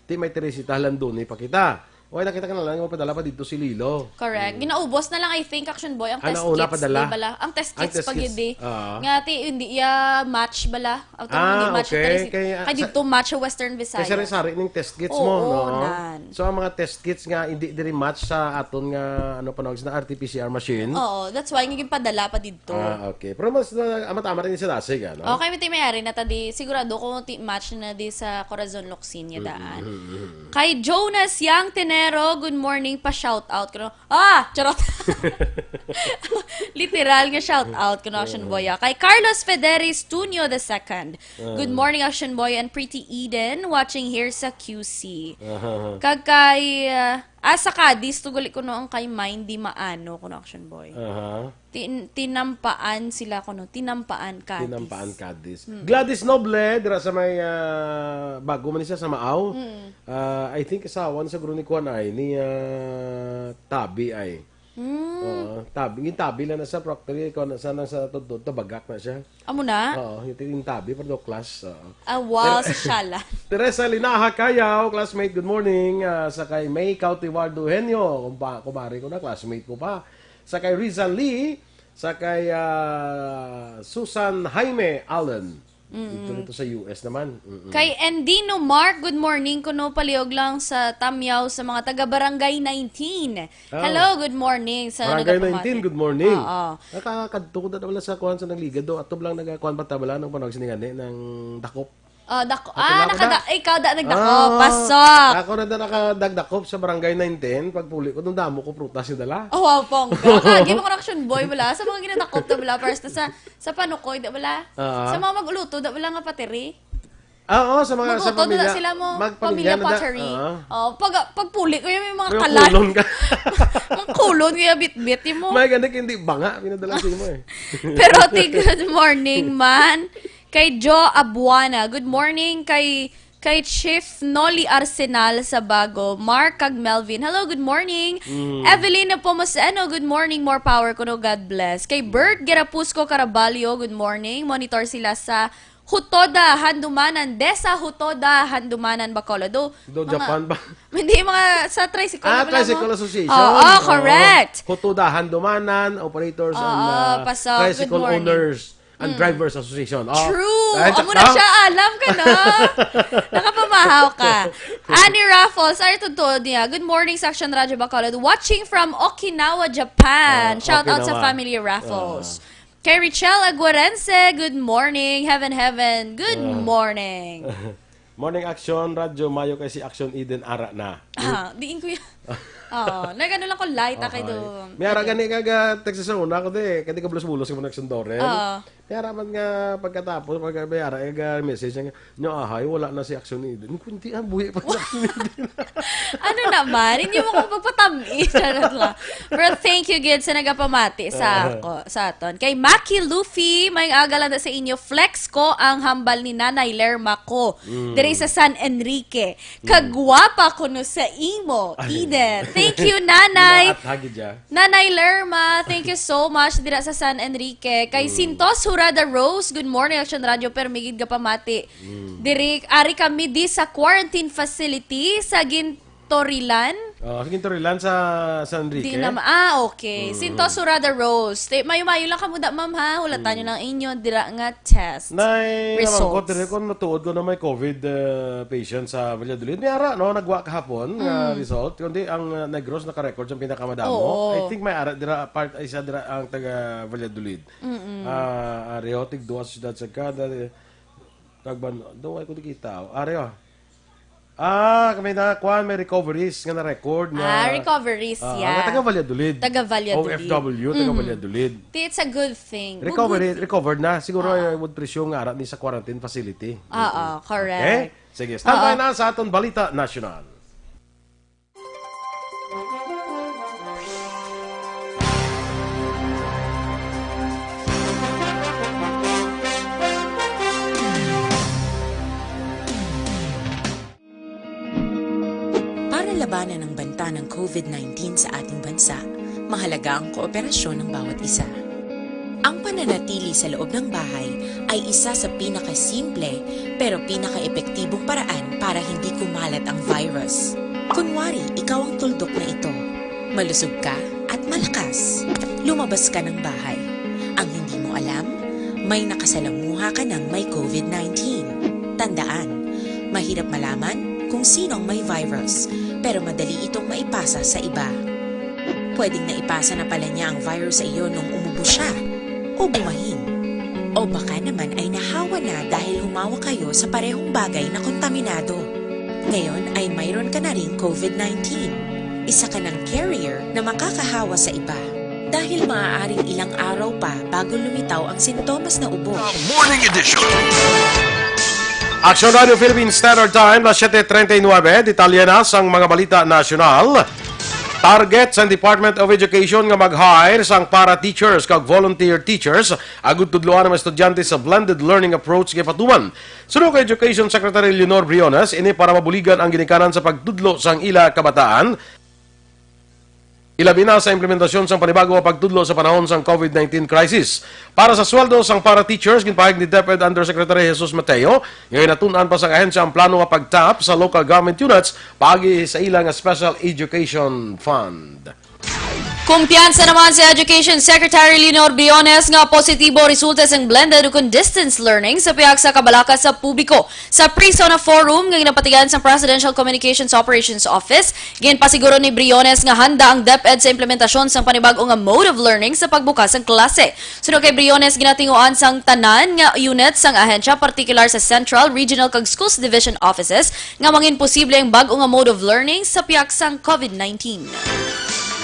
Ti may Teresita Landoni pa kita. Wala, nakita ka na lang, yung padala pa dito si Lilo. Correct. Mm. Ginaubos na lang, I think, Action Boy, ang Ah, test nauna kits, padala? di bala? Ang test Ang kits test pa kits, gid, eh. ah. Nga, ti, hindi iya match bala. Ang tawag, Ah, hindi match ang okay. test kits. Kay, ah, Kay sa dito match ang Western Visayas. Kay sari-sari ning test kits Oo, mo, no? nan. So, ang mga test kits nga hindi diri match sa aton nga, ano, panawag sa R T P C R machine? Oo, that's why nga ginpadala pa dito. Ah, okay. Pero mas, ah, amat-amat rin sa dasig, ano? Okay, may mayari na ta di. Sigurado ko ti match na di sa Corazon Locsin nga Mm, daan. mm, mm, mm. Kay Jonas Yang Tenero, good morning, pa shout out ko. Ah! Charot! Literal nga shout out ko, Action Boy, ah. Kay Carlos Federis Tunio the second. Good Ah. morning, Action Boy and Pretty Eden, watching here sa Q C. Aha. Kag kay, ah, ah, sa Cadiz, to gali ko no ang kay Mindy Maano ko, Action Boy. Aha. Tin-, tinampaan sila ko, no? Tinampaan, Cadiz. Tinampaan, Cadiz. Mm. Gladys Noble, dira sa may, ah, bago man siya sa Maaw. Mm. Ah, I think asawa na sa guro ni Kuan ay, ni, ah, Tabi ay. Mm. Oo, Tabi. Yung Tabi lang na sa proctory, ikaw na sa, na sa Tudtod, tabagak na siya. Amo na? Oo, yung, yung Tabi, pero class, oo. Ah, wow, Pero sa Shala. Teresa Linaha Cayaw, classmate, good morning. Ah, sa kay May Cautivardo Henyo, kumpa-, kumare ko na, classmate ko pa. Sa kay Rizal Lee, sa kay, ah, Susan Jaime Allen. Mm. Dito, dito sa U S naman. Mm-mm. Kay Endino Mark, good morning. Kuno palihog lang sa Tamyaw sa mga taga Barangay nineteen. Oh. Hello, good morning sa Barangay nagapamati. nineteen, good morning. Oo. Nakakadto ko na wala sa kuwan sa nagligad do. Ato lang nagakuwan pa tabala ng panawag siningani ng dakop. Oh, dako. Ato Ah, lang ako nakada-, na. ikaw da nagdakop. Ah, Pasok. ako na da nakadagdakop sa Barangay nineteen. Pagpuli ko, nung damo ko prutas yung dala. Oh, wow, pongga. Kagi mo, Action Boy, wala. Sa mga ginadakop na wala, para sa, sa, sa panukoy, da wala. Ah. Sa mga mag-uluto, da wala nga patiri. Ah, oo, sa mga, sa Mag-uluto, da pamilya. sila mo, Magpamilya pamilya na da. pottery. Ah. Oh, pag, pagpuli ko yung mga May kalan. kulon ka. Ang kulon, kaya bitbit, yung mo. May ganda, hindi banga, pinadala sa imo eh. Pero ti, good morning, man. Kay Jo Abuana, good morning. Kay, kay Chief Noli Arsenal sa Bago, Mark kag Melvin. Hello, good morning. Mm. Evelyn Nepomuceno, good morning. More power kuno, God bless. Kay Bert Gerapusco Caraballo, good morning. Monitor sila sa Hutoda, Handumanan, Desa Hutoda, Handumanan, Bacolod. Do, Do, mga, Japan ba? Hindi, mga sa tricycle Ah, na pala Tricycle mo. Association. Oo, Oo. correct. Hutoda, Handumanan, operators and, Oo, ah, pasok. Good tricycle morning. owners and Mm. Drivers Association. Oh. True. Ay, Amo tsaka? na siya, alam ka na. Nakapamahaw ka. Annie Raffles, ay, totoo niya. Good morning, Action Radyo Bacolod. Watching from Okinawa, Japan. Ah, Shout out sa Okinawa. Family Raffles. Ah. Kay Richelle Aguarense, good morning. Heaven, heaven, good Ah. morning. Morning, Action Radyo. Mayo kay si Action Eden ara na. Ah, diin ko yan. Oo, nagano lang ko light, ah, kay Okay. do-, May ara kay do- gani ka ga-, text sa una ko, di. Kaya di ka bulos-bulos ka mo nagsundoren. Oo. May ara man nga pagkatapos, pag may ara, eh, ga message niya, "Nyo, ahay, wala na si Action Eden." Kundi, ah, buhi pa si Action Eden. Ano naman? Hindi mo kong pagpatami. Charot lang. Pero thank you, gid, sa nagapamati sa Ah. ako, sa aton. Kay Maki Luffy, may aga lang na sa inyo. Flex ko ang hambal ni Nanay Lerma ko. Mm. Diri sa San Enrique. Kagwapa kuno sa imo, Ay. Eden. Thank you, Nanay. Ginaat, hagid siya. Nanay Lerma, thank you so much dira sa San Enrique. Kay Mm. Sintos Hurada Rose, good morning, Action Radio, pero migid ka pamati. Mm. Diri, ari kami di sa quarantine facility sa Gintorilan. Oh, sa Gintorilan sa San Enrique? Di naman. Ah, okay. Mm. Sintos Hurada Rose. Te, mayo-mayo lang kamo da, ma'am, ha? Hulatan nyo Mm. lang inyo dira nga test Nay, results. Namangkot diri kung natuod ko na may COVID, uh, patient sa Valladolid. May ara, no? Nagwa kahapon nga Mm. result. Kundi ang, uh, Negros naka-record sa pinakamadamo. Oo. I think may ara dira, part, isa dira ang taga Valladolid. Mm-mm. Ah, Areho, tig-duwa sa siyudad sa kada, tagban, do, ay ko di kita. Areho. Ah, kami na, kuan, may recoveries nga na-record nga Ah, recoveries, Ah, yeah. nga taga Valladolid. Taga Valladolid. O F W, taga Mhm. Valladolid. Ti, it's a good thing. Recovery, Good thing. recovered na. Siguro, Oo. I would presume nga ara ni sa quarantine facility. Oo, Mm-mm. correct. Okay? Sige, standby Oo. na sa aton Balita National. Para labanan ang banta ng COVID nineteen sa ating bansa, mahalaga ang kooperasyon ng bawat isa. Ang pananatili sa loob ng bahay ay isa sa pinakasimple pero pinakaepektibong paraan para hindi kumalat ang virus. Kunwari, ikaw ang tuldok na ito. Malusog ka at malakas. Lumabas ka ng bahay. Ang hindi mo alam, may nakasalamuha ka ng may covid nineteen. Tandaan, mahirap malaman kung sino ang may virus, pero madali itong maipasa sa iba. Pwedeng naipasa na pala niya ang virus sa iyo nung umubo siya o bumahin. O baka naman ay nahawa na dahil humawak kayo sa parehong bagay na kontaminado. Ngayon ay mayroon ka na ring covid nineteen. Isa ka ng carrier na makakahawa sa iba. Dahil maaaring ilang araw pa bago lumitaw ang sintomas na ubo. Morning Edition. Action Radio Philippine Standard Time, las siete treinta y nueve. Detalye na sang mga balita nasyonal. Target sang Department of Education nga mag-hire sang para teachers kag volunteer teachers agud tudloan ang mga estudyante sa blended learning approach nga ipatuman. Suno kay Education Secretary Leonor Briones, ini para mabuligan ang ginikanan sa pagtudlo sang ila kabataan, ilabi na sa implementasyon sang panibago nga pagtudlo sa panahon sang covid nineteen crisis. Para sa sweldo sang para teachers, ginpahayag ni DepEd Undersecretary Jesus Mateo nga ginatun-an pa sang ahensya ang plano nga pag-tap sa local government units paagi sa ila nga Special Education Fund. Kumpiyansa naman si Education Secretary Leonor Briones nga positibo resulta sang blended ukon distance learning sa pihak sa kabalaka sa publiko. Sa pre-SONA Forum nga ginapatigayon sang Presidential Communications Operations Office, ginpasiguro ni Briones nga handa ang DepEd sa implementasyon sang panibag-o nga mode of learning sa pagbukas sang klase. Suno kay Briones, ginatinguan sang tanan nga unit sang ahensya, partikular sa Central, Regional, kag Schools Division offices, nga mangin posible ang bag-o nga mode of learning sa pihak sang covid nineteen.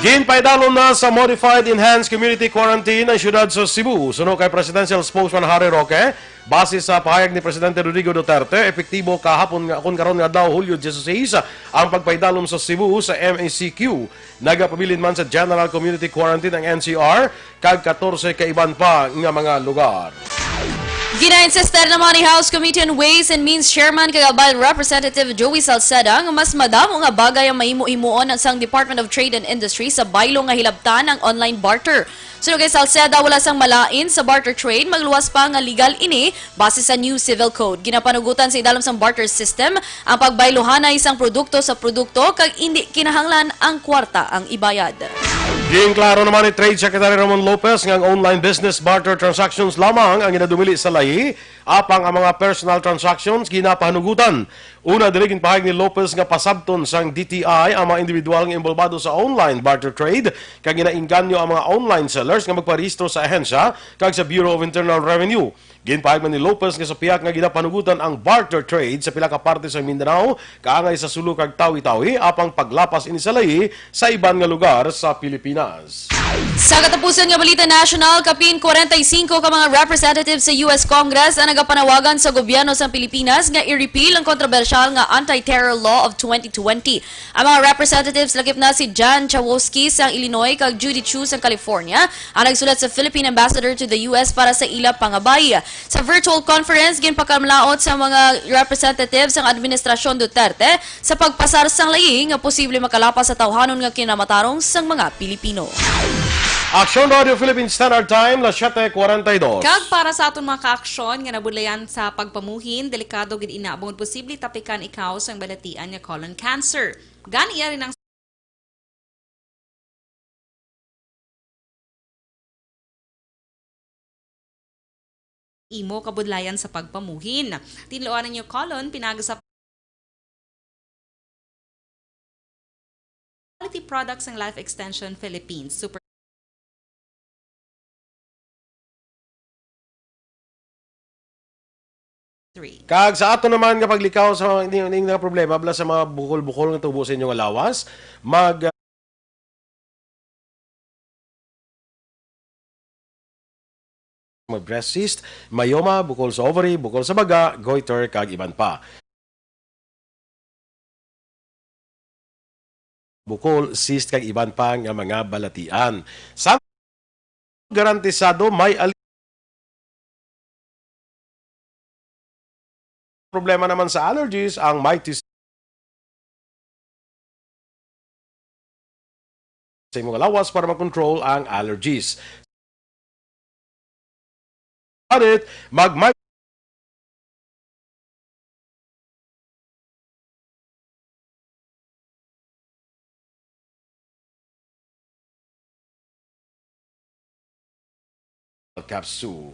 Ginpaidalom na sa Modified Enhanced Community Quarantine ang siyudad sa Cebu. Suno kay Presidential Spokesman Harry Roque, base sa pahayag ni Presidente Rodrigo Duterte, epektibo kahapon nga, kon karon nga adlaw, Hulyo dieciséis, ang pagpaidalom sa Cebu sa M E C Q. Nagapabilin man sa General Community Quarantine ang N C R kag katorse ka iban pa nga mga lugar. Gina-insister naman ni House Committee on Ways and Means Chairman kag Albay Representative Joey Salceda nga mas madamo nga bagay ang mahimo-himoon sang Department of Trade and Industry sa baylo nga hilabtan ang online barter. Suno kay Salceda, wala sang malain sa barter trade, magluwas pa nga legal ini base sa new civil code. Ginapanugutan sa idalom sang barter system ang pagbayluhanay sang produkto sa produkto kag indi kinahanglan ang kwarta ang ibayad. Ginklaro naman ni Trade Secretary Ramon Lopez nga ang online business barter transactions lamang ang ginadumili sa layi, apang ang mga personal transactions ginapahanugutan. Una diri, ginpahayag ni Lopez nga pasabton sang D T I ang mga individual nga inbolbado sa online barter trade kag ginainganyo ang mga online sellers nga magparehistro sa ahensya kag sa Bureau of Internal Revenue. Ginpahayag man ni Lopez nga sa pihak nga ginapanugutan ang barter trade sa pila ka parte sa Mindanao, kaangay sa Sulu kag Tawi-Tawi, apang paglapas ini sa layi sa iban nga lugar sa Pilipinas. Sa katapusan nga balita nasyonal, kapin kwarenta y singko ka mga representatives sa U S Congress ang nagapanawagan sa gobyerno sang Pilipinas nga i-repeal ang kontrobersyal nga Anti-Terror Law of twenty twenty. Ang mga representatives lakip na si Jan Schakowsky sang Illinois kag Judy Chu sang California ang nagsulat sa Philippine Ambassador to the U S para sa ila pangabay. Sa virtual conference, ginpakamalaot sa mga representatives ang Administrasyon Duterte sa pagpasar sang layi nga posible makalapas sa tawhanon nga kinamatarong sang mga Pilipino. Aksyon Radio Philippine Standard Time, las siete cuarenta y dos. Kag para sa aton mga kaaksyon nga nabudlayan sa pagpamuhin, delikado gid ina bangod posible tapikan ikaw sang balatian nga colon cancer. Gani, yari nang imo kabudlayan sa pagpamuhin. Tinluan ninyo colon pinaagi sa quality products ng Life Extension Philippines. Super three. Kag sa ato naman nga paglikaw sa mga, ning, ning nga problema, bala sa mga bukol-bukol nga tubo sa inyo nga lawas, mag, mag breast cyst, myoma, bukol sa ovary, bukol sa baga, goiter, kag iban pa. Bukol, cyst, kag iban pa nga mga balatian. Sa garantisado, may al-, problema naman sa allergies ang Mighty sa imong lawas para makontrol ang allergies. Arit, mag-, mag- Capsule.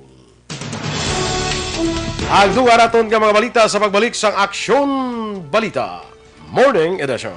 Ang dugang naton nga mga balita sa pagbalik sang Aksyon Balita Morning Edition.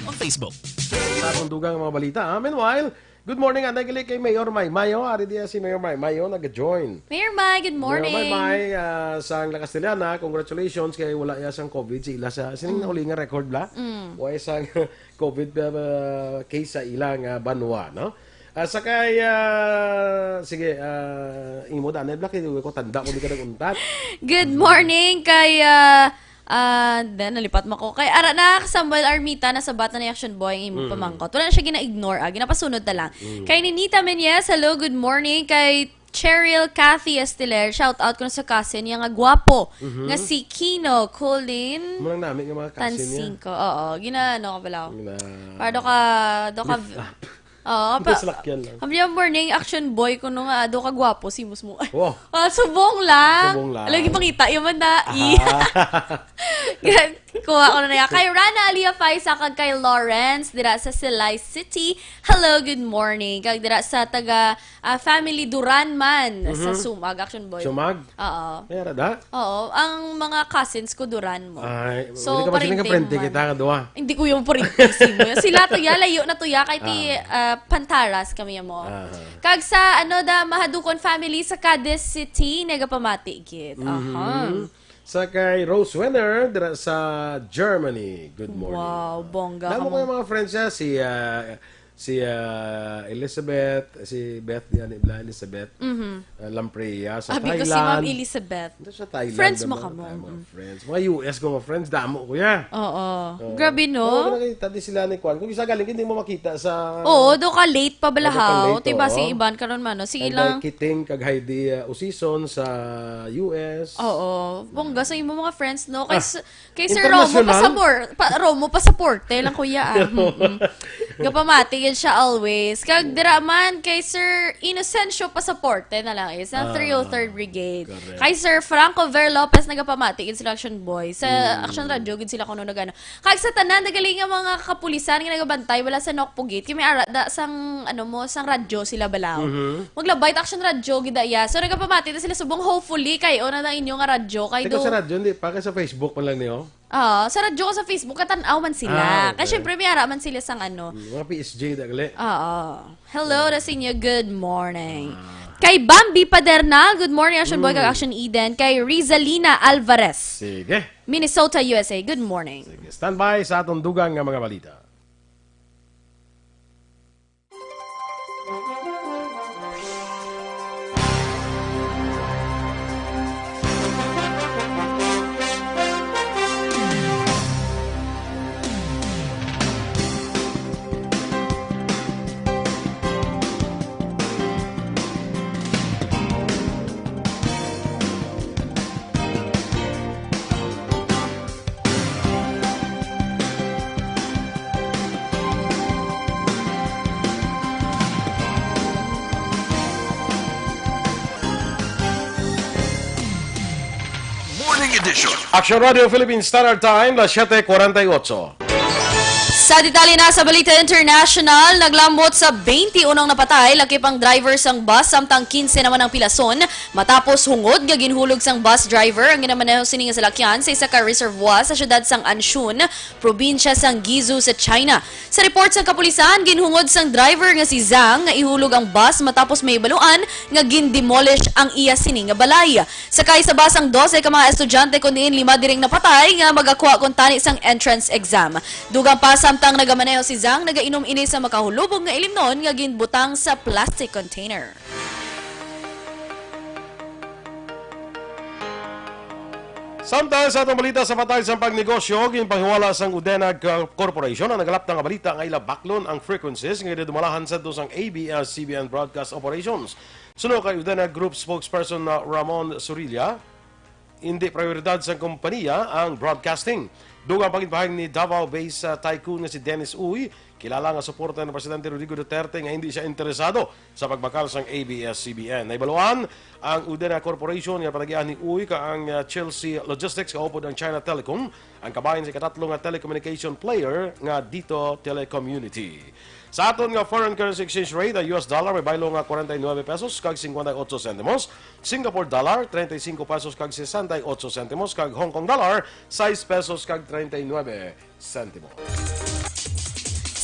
On Facebook. Sa akong dugang nga mga balita, ha? Meanwhile, good morning, anay gali kay Mayor Maymay, oh. Ari diya si Mayor Maymay, oh, nag-join. Mayor May, good Mayor morning. Maymay, ah, sang La Castellana, congratulations kay wala ya sang COVID si ila sa, sining Mm. nauling nga record, bla? Mm. Wa sang COVID, ah, case sa ila nga banwa, no? Ah, sa kay, ah, sige, ah, imo, Danay, bla, kay ko tanda ko di ka nag-untat. Good morning kay, ah, ah, then, nalipat mo ko. Kay Aranak Samuel Armita, nasa bata na Action Boy, ang imo Mm. pamangkot. Wala na siya gina-ignore, ah. Ginapasunod ta lang. Mm. Kay Ninita Menyes, hello, good morning. Kay Cheryl Cathy Estiler, shout out ko na sa cousin niya nga gwapo, Mhm. nga si Kino Colin Murang nami nga mga cousin niya. Tansingco. Oo, gina-, ano ka pala? Gina- Para do ka, do ka Lift up. Oo, pa, Mas lakyan lang. Sabi niya, morning, Action Boy, kuno nga, do ka gwapo, si Musmo. Wow. Ah, subong lang. Subong lang. Lagi pangita, yung man na, i. Aha. Kuha ko na niya. Kay Rana Alia Faisa, kag kay Lawrence, dira sa Silay City. Hello, good morning. Kag dira sa taga, ah, family Duran man, sa Mhm. Sumag, Action Boy. Sumag? Oo. May ara da? Oo, ang mga cousins ko Duran mo. Ay, So, hindi ka ba sila parinting kaprente man. Kita nga duha? Hindi ko yung parinting si mo. Sila to ya, layo na to ya, kay ti, Ah. ah, Pantaras kami mo. Aha. Kag sa, ano da, Mahadukon family sa Cadiz City, nagapamati gid. Mhm. Aha. Sa kay Rose Wenner, dira sa Germany. Good morning. Wow, bongga Damo ka ko mo. Yung mga friends niya, si, ah, si, ah, Elizabeth, si Beth, yan, Ibla Elizabeth, Mhm. ah, Lamprea, sa Abi ko si Thailand. Ma'am Elizabeth. Ito sa Thailand Friends mo naman, ka mo. Tayo mga Mm. friends. Mga U S ko mga friends, damo ko ya. Oo. Oo. Grabe, no? Oo, nakita din sila ni Kwan. Kung isa galing, hindi mo makita sa Oo, do ka late pa bala Oo, do ka haw. late, Diba, oo. Si Iban karon man, no? Sige Kay lang. Kiting, kag Heidi, uh, Usison sa U S. Oo. Bongga sa imo mga friends, no? Kay Ah, s-, kay Sir Romo, international? Pasapor-, pa, Romo, pasaporte lang, kuya, ah. Mm-mm. Gapamati gid siya always. Kag dira man kay Sir Inocencio Pasaporte na lang is sa Ah, three oh third Brigade. Correct. Kay Sir Franco Ver Lopez nagapamati gid sila Action Boy. Sa Mm. Action Radio gid sila kuno nagano. Kag sa tanan, nagaling nga mga kapulisan nga nagabantay, wala sa Nokpogit. Kay may ara da sang, ano mo, sang radyo sila balaw. Mhm. Maglabay ta Action Radio gid iya. So, nagapamati na sila subong, hopefully, kay una na inyo nga radyo. Kay Teka do sa radyo, hindi pa. Kay sa Facebook man lang niyo? Oo, sa radyo ko sa Facebook, katan-aw man sila. Ah, okay. Kay syempre, may ara man sila sang ano. Mm, mga P S J, da gali. Oo. Hello, da sa inyo. Good morning. Ah. Kay Bambi Padernal, good morning, Action Boy, kag Mm. Action Eden. Kay Rizalina Alvarez. Sige. Minnesota, U S A. Good morning. Sige, standby sa atong dugang nga mga balita. Morning Edition. Action Radio Philippine Standard Time, las siete cuarenta y ocho. Sa detalye na sa balita international, naglambot sa twenty-one ang napatay, lakip ang driver sang bus, samtang quince naman ang pilason, matapos hungod nga ginhulog sang bus driver ang ginamaneho sini nga salakyan sa isa ka reservoir sa siyudad sang Anshun, probinsya sang Guizhou sa China. Sa report sang kapulisan, ginhungod sang driver nga si Zhang nga ihulog ang bus matapos mahibaluan nga gindemolish ang iya sini nga balay. Sakay sa bus ang dose ka mga estudyante, kun diin lima diri ang napatay nga magakwa kuntani sang entrance exam. Dugang pa, samtang nagamaneho si Zhang, nagainom ini sa makahulubog nga ilimnon nga ginbutang sa plastic container. Samtang sa atong balita sa patay sa pagnegosyo, ginpahiwala sang Udena Co-, Corporation ang nagalapta nga balita nga ila baklon ang frequencies nga ginadumalahan sa sang A B S C B N broadcast operations. Suno kay Udena Group spokesperson na Ramon Surilla, hindi prioridad sang kompanya ang broadcasting. Dugang pa, ginpahayag ni Davao-based, ah, tycoon nga si Dennis Uy, kilala nga suporta ni Presidente Rodrigo Duterte, nga hindi siya interesado sa pagbakal sang A B S C B N. Nahibaluan ang Udena Corporation nga panagian ni Uy kag ang, ah, Chelsea Logistics, kaupod ang China Telecom, ang kabahin sa ikatatlo nga telecommunication player nga Dito Telecommunity. Sa aton nga foreign currency exchange rate, ang U S dollar may baylo nga forty-nine pesos kag cincuenta y ocho centimos, Singapore dollar, treinta y cinco pesos kag sesenta y ocho centimos, kag Hong Kong dollar, sais pesos kag treinta y nuebe centimos.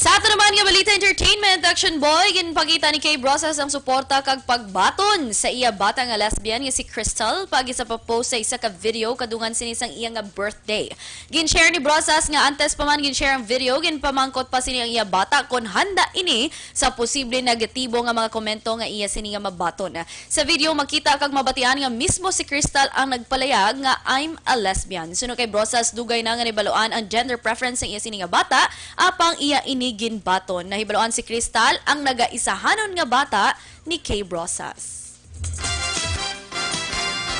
Sa ato naman nga balita entertainment, Action Boy, ginpakita ni Kay Brosas ang suporta kag pagbaton sa iya bata nga lesbian nga si Crystal paagi sa pag-post sa isa ka video kadungan sini sang iya nga birthday. Gin-share ni Brosas nga antes pa man gin-share ang video, ginpamangkot pa sini ang iya bata kon handa ini sa posible negatibo nga mga komento nga iya sini nga mabaton. Sa video, makita kag mabatian nga mismo si Crystal ang nagpalayag nga, "I'm a lesbian." Suno kay Brosas, dugay na nga nahibaluan ang gender preference sa iya sini nga bata, apang iya ini ginbaton. Nahibaluan si Crystal ang nagaisahanon nga bata ni Kay Brosas.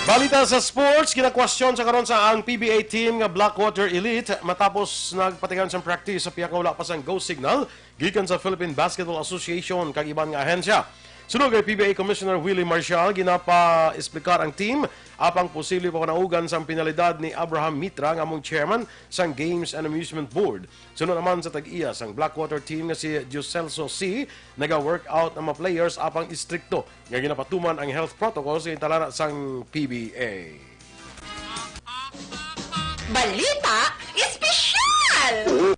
Balita sa sports, ginakwestiyon sa karon sa ang P B A team nga Blackwater Elite matapos nagpatigayon sang practice sa pihak nga wala pa sang go signal gikan sa Philippine Basketball Association kag iban nga ahensya. Suno kay P B A Commissioner Willie Marcial, ginapa-explicar ang team apang posible pa panaugan sang penalidad ni Abraham Mitra nga among chairman sang Games and Amusement Board. Suno naman sa tag-iya sang Blackwater team nga si Diocelso C, naga-workout ang mga players apang istrikto nga ginapatuman ang health protocols nga gintalana sang P B A. Balita espesyal!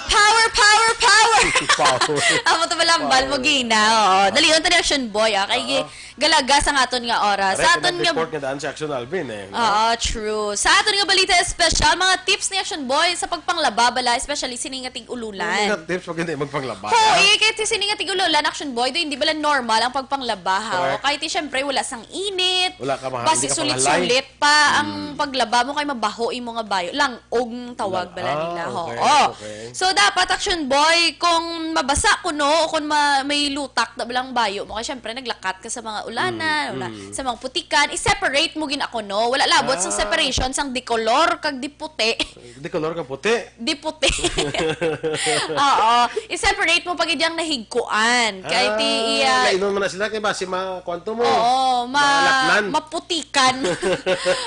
Power, power, power! Power. Amo to pala ang bal mo, Gina. Oo. Dali, unta ni Action Boy, ah. Kay Oo. galaga sa aton nga oras. Sa Aray, aton nga report nga daan si Action Alvin, eh, no? Oo, true. Sa aton nga balita espesyal, mga tips ni Action Boy sa pagpanglaba bala, especially sini nga tig-ululan. Mga tips pag hindi magpanglaba, Ho, ha? eh, kahit sini nga tig-ululan, Action Boy, do hindi bala normal ang pagpanglaba, ha? Correct. O, kahit, eh, syempre, wala sang init. Wala ka maha-, Basi hindi ka sulit-sulit pa ang Mm. paglaba mo kay mabaho imo nga bayo. Lang-og ang tawag Lang-, bala ah, nila, ho. okay, Oh. okay. So, dapat, Action Boy, kung mabasa kuno o kung ma-, may lutak na balang bayo mo, kay syempre, naglakat ka sa mga ulanan, Mm, wala, mm. sa mga putikan, i-separate mo gid ako, no? Wala labot sang Ah. separation sang dikolor kag diputi. Dikolor kag puti. Diputi. Oo. I-separate mo pa gid ang nahigkuan. Kay ti Ah, iya lainon man na sila kay basi ma-, kuwan to mo. Oo, ma-, Malaknan. maputikan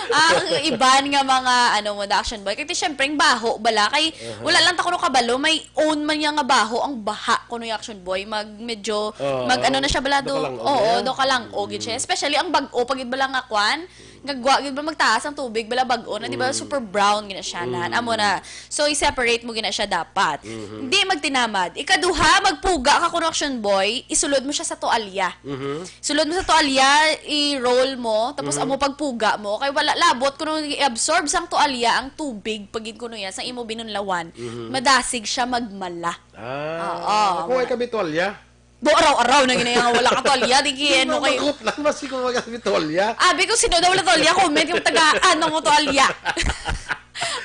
ang iban nga mga, ano mo, the Action Boy. Kay ti, syempre, ang baho bala. Kay Uh-huh. wala lang ta kuno kabalo, may own man niya nga baho ang baha kuno yung Action Boy. Mag, medyo, Oo. mag, ano na siya bala, do, Dokalang-og oo, na yan. dokalang-og gid siya. Mm. Especially ang bag-o pa gid bala nga kwan, nga gwa gid ba magtaas ang tubig, bala bag-o na, di ba? Mm. Super brown gina siya na. Mm. Amo na. So, i-separate mo gina siya dapat. Mhm. Di magtinamad. Ikaduha, magpuga ka kuno, Action Boy, isulod mo siya sa tuwalya. Mhm. Sulod mo sa tuwalya, i-roll mo, tapos Mhm. amo pagpuga mo. Kay wala labot kuno i-absorb sang tuwalya ang tubig pag yun kuno yan, sa imo binunlawan. Mhm. Madasig siya magmala. Ah, Oo, ako mga ay kabitualya. Do, araw-araw na gina nga wala ka tuwalya, di ki, Hindi ano, mo kay makutlan, mas ikaw mag-, may tuwalya. Abi ko, sino daw wala tuwalya? Comment yung taga, ano mo tuwalya?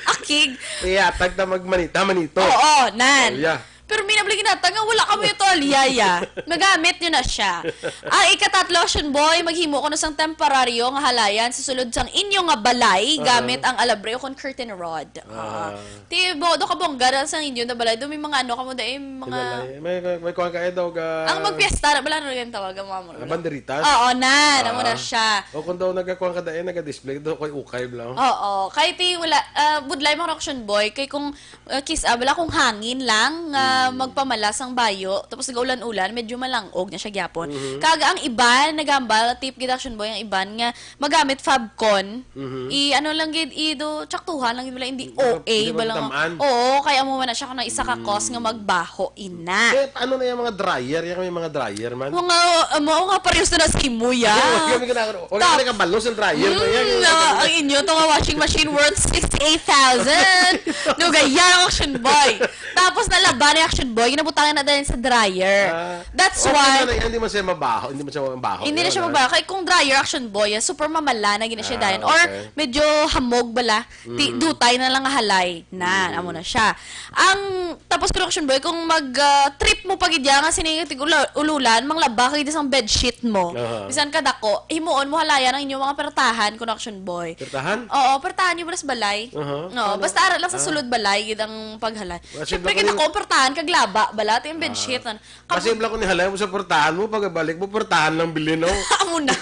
Akig. Iya, tagta magmanita, manito. Oo, nan. Tuwalya. Pero may nabligin nata nga wala kamo yung tuwalya, ya. Magamit nyo na siya. Ang ikatatlo, Action Boy, maghimo ko na sang temporaryo nga halayan sa sulod sang inyo nga balay Aha. gamit ang alabre o kon curtain rod. Ah. Ah. Ti, bo, do ka bongga na sang inyo na balay. Do may mga ano kamo dai, mga Kilala, eh. May, may, may kuwan ka, eh, daw, ga- Ang magpiesta na, bala na rin tawag ang mga Ah, mga banderitas? Oo, na, na mo na Ah. siya. O kung daw nagakuwan ka dai, naga-display, daw ko'y ukay, bla. Oo, kay ti wala, ah, budlay mga Action Boy, kay kung, ah, kis-, ah, bala kung hangin lang, nga Mm. magpamala sang bayo, tapos nagaulan-ulan, medyo malang-og na siya gyapon. Mhm. Kag ang iban, nagambal, tip gid Action Boy, ang iban nga magamit Fabcon, Mhm. i-ano lang gid, i-do, tsaktuhan lang gid, wala, hindi Hindi O A, hindi ba lang? magtamaan. Oo, kaya mo man na siya kung isa ka cause nga Mm. magbaho, ina. Eh, ano na yung mga dryer? Yung may mga dryer man? Mga, ah, mao nga, parehas na na si Muya. Wag kami gina-, wag Tap-, kami kabalo sa dryer na yan. Mm, ah, ang inyo to nga washing machine worth sixty-eight thousand. No, gaya ang Action Boy. Tapos nalaba ni Action Boy, ginabutangan na dahil sa dryer. Ah, That's okay why na, na, hindi man siya mabaho, hindi man siya mabaho. Hindi na Yun, siya ah. mabaho. Kaya kung dryer, Action Boy, ah, super mamala na gina siya Ah, dahil. Or okay. medyo hamog bala. Ti-, Mm. dutay na lang nga halay. Na, Mm. amo na siya. Ang, tapos, Action Boy, kung mag, ah, trip mo pa gid yan, nga sining tig-ula-, ululan, manglaba ka gid sang bedsheet mo. Aha. Bisan ka dako, himuon mo halayan ang inyong mga pertahan, Action Boy. Pertahan? Oo, pertahan nyo bala sa balay. Aha. Oo, Ano? basta ara lang sa Ah. sulod balay, gid ang paghalay. Wala Siyempre, siya kita baka ko, pertahan, kag laba, bala, ito yung Ah. bedsheet. Ano. Kasi Kabud- bala ko ni halay mo sa pertahan mo, pagkabalik mo, pertahan lang bilhin, no? Amo na.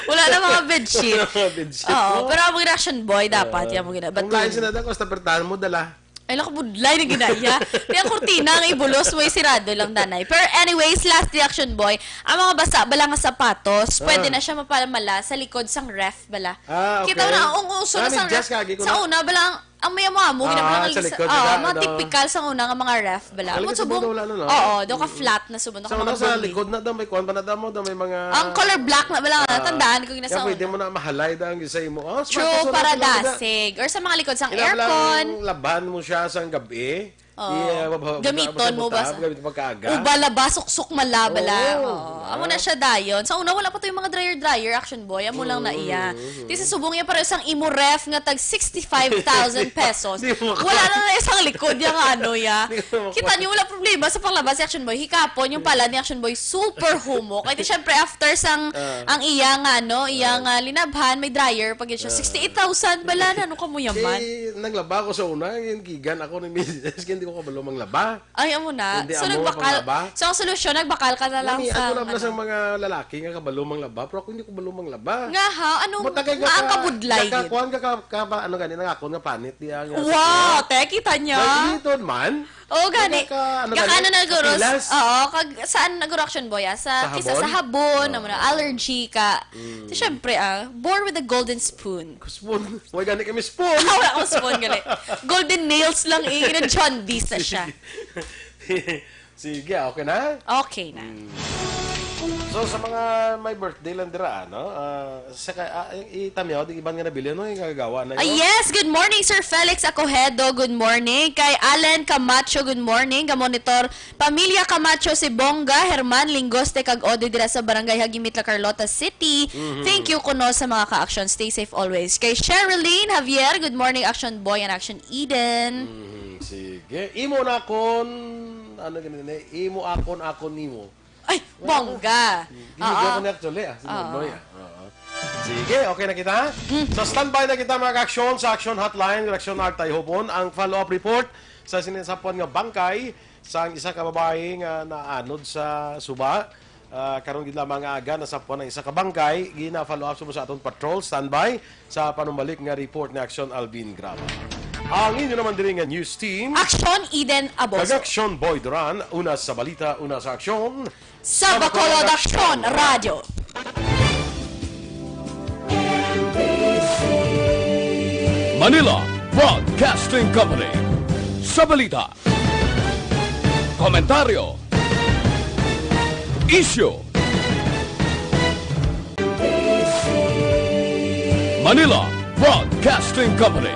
Wala na mga bedsheet. Wala na mga bedsheet, Oo, no? pero ang Action Boy, dapat, Ah. yan mo gina-, Kung ba't lain yun? sila, dako, basta pertahan mo, dala. Ay, nakabudlay na ginaya. Kaya kurtina ang ibulos mo, isirado lang, danay. Pero anyways, last reaction, boy. Ang mga basa, bala nga sapatos, pwede Ah. na siya mapamala sa likod sang ref, bala. Ah, Kita okay. na, ang uso na Ah, sang medyas, ref. kagi ko Sa na. una, bala, ang, ang may amo-amo, Ah, ginabulang sa ang isa, likod, oo, gina-, mga ano. tipikal sa una nga mga ref, bala. Ang Ang likod subong, wala na, no? oo, do ka Mm. flat na subong, do Sa ka una, sa nakabundi. likod na daw, may kuwan pa na daw mo, daw may mga Ang color black na, bala, Ah, tandaan ko, kaya ginasauna. pwede mo na mahalay daw ang isa mo. Oh, True, sapatos, wala para na, wala na. dasig. Or sa mga likod sang Ila lang aircon. laban mo siya sang gabi. Oo. Iya, mabha-, Gamiton mabha-, mo ba mabha-, sa gamiton pagkaaga. Uba laba, suksok malaba la. Oo, Oo. diba? Amo na siya dayon. Sa una, wala pa to yung mga dryer-dryer, action boy. Amo lang na Mm, iya. mm, mm. Di sa subong niya, pareho sang imo ref nga tag sixty-five thousand pesos. Di mo maka- Wala na na isang likod niya nga ano, ya. Di mo maka- Kita niyo, wala problema sa panglaba si action boy. Hikapon yung palad ni action boy, super humok. Kaya di, syempre, after sang Ah. ang iya nga, ano, iya Ah. nga linabhan, may dryer pa gid siya. Ah. Sixty-eight thousand bala na, ano ka mo yaman? Eh, naglaba ako sa una, yung gikan ako ni misis, hindi ko kabalo manglaba. Ay, amo na. Hindi So, amo nagbakal, panglaba. so, ang solusyon, nagbakal ka na lang Nani, sa, ano na pala ano. sa mga lalaki nga kabalo manglaba, pero ako hindi ko kabalo manglaba. Nga, ha? Anong, Matagay nga ang ka-, kabudlay, gid? nakakuan ka, ka, ka, ano gani, nangakon nga panit, di ang, Wow, te, kita niya. Naginiton man. Oo, gani. Nagka-, ano Kaka gani, ano na, guro? kapilas. Oo, kag, saan na, guro, action boy, ah? Sa, Sa kisa sa habon? habon, Oo. amo na, allergy ka. Mm. So, syempre, ah, born with a golden spoon. Spoon. Wala gani kami spoon. Ah, wala akong spoon, gali. Golden nails lang, eh. Ina-jaundice na siya. Sige, okay na? Okay na. Mm. So, sa mga may birthday lang dira, ano? Ah, sa ka-, ah, yung itamyaw, di iban nga nabilin, no? Yung kagagawa na Ah, yun. yes! Good morning, Sir Felix Acohedo. Good morning. Kay Alan Camacho, good morning. Kamonitor, Pamilya Camacho, si Bongga, Herman, Lingoste, kag Ode dira sa Barangay Hagimit, La Carlota City. Mhm. Thank you kuno sa mga ka-action. Stay safe always. Kay Sherilyn Javier, good morning, Action Boy and Action Eden. Mhm, sige. Imo na kon, ano ganun eh? Imo akon, akon nimo. Ay, bongga. Hindi Oo. ko na actually, ah. Si Oo. Nonoy, ah. Oo. Sige, okay na kita. Mm. So, standby na kita, mga aksyon, sa Action Hotline, Reaksyon Art Tayhobon, ang follow-up report sa sinisapon nga bangkay sang isa ka babayi nga naanod sa suba. Ah, karon gid lamang nga aga, nasapuan ang isa ka bangkay. Gina-follow up sa aton patrol. Standby sa panumbalik nga report ni Aksyon Alvin Graba. Ang inyo naman diri nga news team. Aksyon Eden Aboso. Kag Aksyon Boy Duran. Una sa balita, una sa aksyon. Sa Bacolod Aksyon Radyo. Manila Broadcasting Company. Sa balita, komentaryo, isyu. Manila Broadcasting Company.